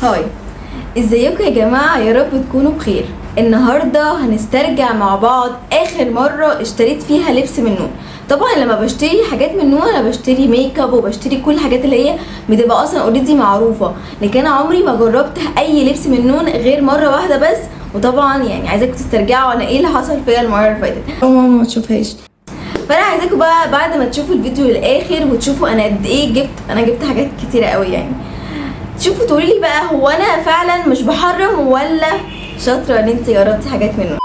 Hi، ازيكم يا جماعة؟ يا رب تكونوا بخير. النهاردة هنسترجع مع بعض اخر مرة اشتريت فيها لبس من نون. طبعا لما بشتري حاجات من نون انا بشتري ميك اب وبشتري كل الحاجات اللي هي بتبقى اصلا already معروفة، لكن انا عمري ما جربت اي لبس من نون غير مرة واحدة بس. وطبعا يعني عايزاكم تسترجعوا انا ايه اللي حصل فيا المرة اللي فاتت. ماما ما تشوفهاش. فانا عايزاكم بقى بعد ما تشوفوا الفيديو للاخر وتشوفوا انا قد ايه جبت، انا جبت حاجات كتيرة قوي، يعني تشوفوا تقولي لي بقى هو انا فعلا مش بحرم ولا شاطرة ان انت جربتي حاجات منه.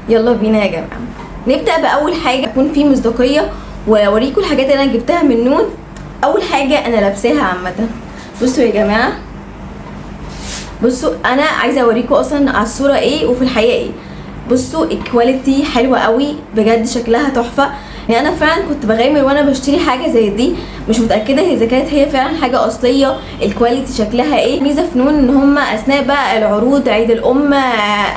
يلا بينا يا جماعة نبدا باول حاجة يكون فيه مصداقية واوريكم الحاجات اللي انا جبتها من نون. اول حاجة انا لابساها عامة، بصوا يا جماعة، بصوا انا عايزه اوريكم اصلا على الصورة ايه وفي الحقيقة ايه. بصوا ال quality حلوة قوي بجد، شكلها تحفة. يعني انا فعلا كنت بغامر وانا بشتري حاجة زي دي، مش متاكدة اذا كانت هي فعلا حاجة اصلية، ال quality شكلها ايه. ميزة في نون ان هم اثناء بقى العروض، عيد الام،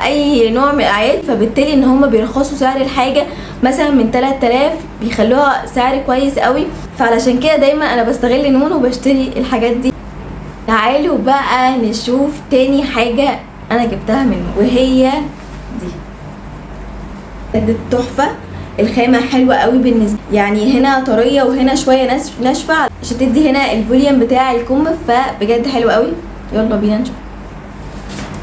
اي نوع من الاعياد، فبالتالي ان هم بيرخصوا سعر الحاجة مثلا من 3000 بيخلوها سعر كويس قوي. فعلشان كده دايما انا بستغل نون وبشتري الحاجات دي. تعالوا بقى نشوف تاني حاجة انا جبتها منه، وهي دي. بجد تحفة، الخامة حلوة قوي بالنسبة، يعني هنا طرية وهنا شوية ناشفة عشان تدي هنا ال volume بتاع الكم، فبجد حلو قوي. يلا بينا نشوف.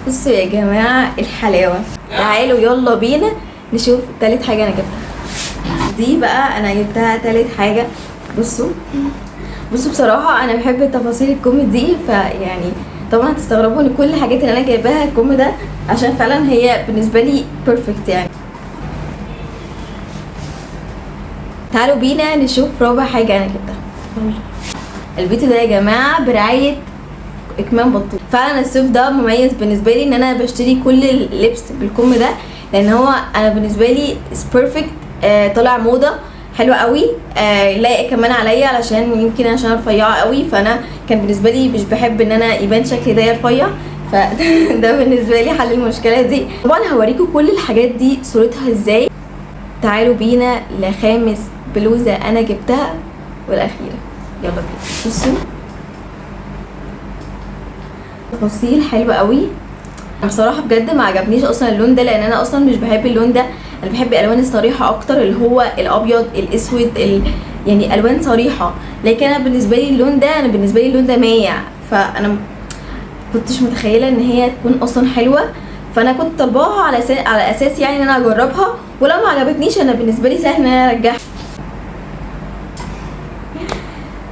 بصوا يا جماعة الحلاوة، تعالوا يلا بينا نشوف تالت حاجة انا جبتها. دي بقى انا جبتها تالت حاجة. بصوا بصراحة انا بحب تفاصيل الكم دي، فيعني طبعا هتستغربوا ان كل الحاجات اللي انا جايباها الكم ده عشان فعلا هي بالنسبة لي perfect. يعني تعالوا بينا نشوف رابع حاجة انا جبتها. الفيديو ده يا جماعة برعاية اكمام بطوط. فعلا الصيف ده مميز بالنسبة لي ان انا بشتري كل اللبس بالكم ده، لان هو انا بالنسبة لي perfect، طالع موضة حلوة قوي، لايق كمان عليا علشان يمكن عشان رفيعة قوي، فانا كان بالنسبة لي مش بحب ان انا يبان شكلي ده رفيع، فده بالنسبة لي حل المشكلة دي. طبعا هوريكم كل الحاجات دي صورتها ازاي. تعالوا بينا لخامس بلوزة انا جبتها والاخيرة، يلا بينا. بصوا تفاصيل حلوة قوي. بصراحة بجد ما عجبنيش اصلا اللون ده، لان انا اصلا مش بحب اللون ده، انا بحب الالوان الصريحة اكتر، اللي هو الابيض الاسود يعني الوان صريحه. لكن انا بالنسبة لي اللون ده، انا بالنسبة لي اللون ده مايع، فانا كنتش متخيله ان هي تكون اصلا حلوة، فانا كنت طالباها على اساس يعني ان انا اجربها، ولو ما عجبتنيش انا بالنسبة لي سهل ان انا ارجعها.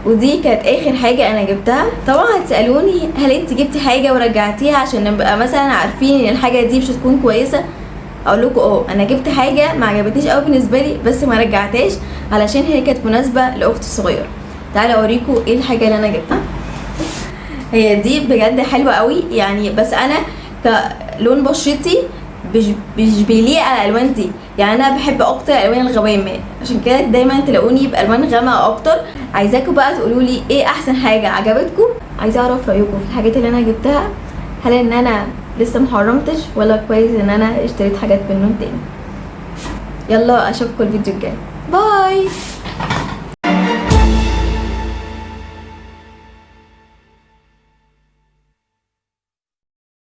ودي كانت اخر حاجة انا جبتها. طبعا هتسالوني هل انت جبتي حاجة ورجعتيها عشان نبقى مثلا عارفين ان الحاجة دي مش هتكون كويسة؟ اقول لكم انا جبت حاجة ما عجبتنيش قوي بالنسبة لي، بس ما رجعتهاش علشان هي كانت مناسبة لاختي الصغيرة. تعالوا اوريكم ايه الحاجة اللي انا جبتها. هي دي بجد حلوة قوي يعني، بس انا كلون بشرتي مش بيليق على الالوان دي، يعني انا بحب اكتر الالوان الغوامق، عشان كده دايما تلاقوني بالوان غامقه اكتر. عايزاكم بقى تقولوا لي ايه احسن حاجة عجبتكم، عايزه اعرف رايكم في الحاجات اللي انا جبتها، هل ان انا لسه محرمتش ولا كويس ان انا اشتريت حاجات من نون تاني. يلا اشوفكم الفيديو الجاي، bye.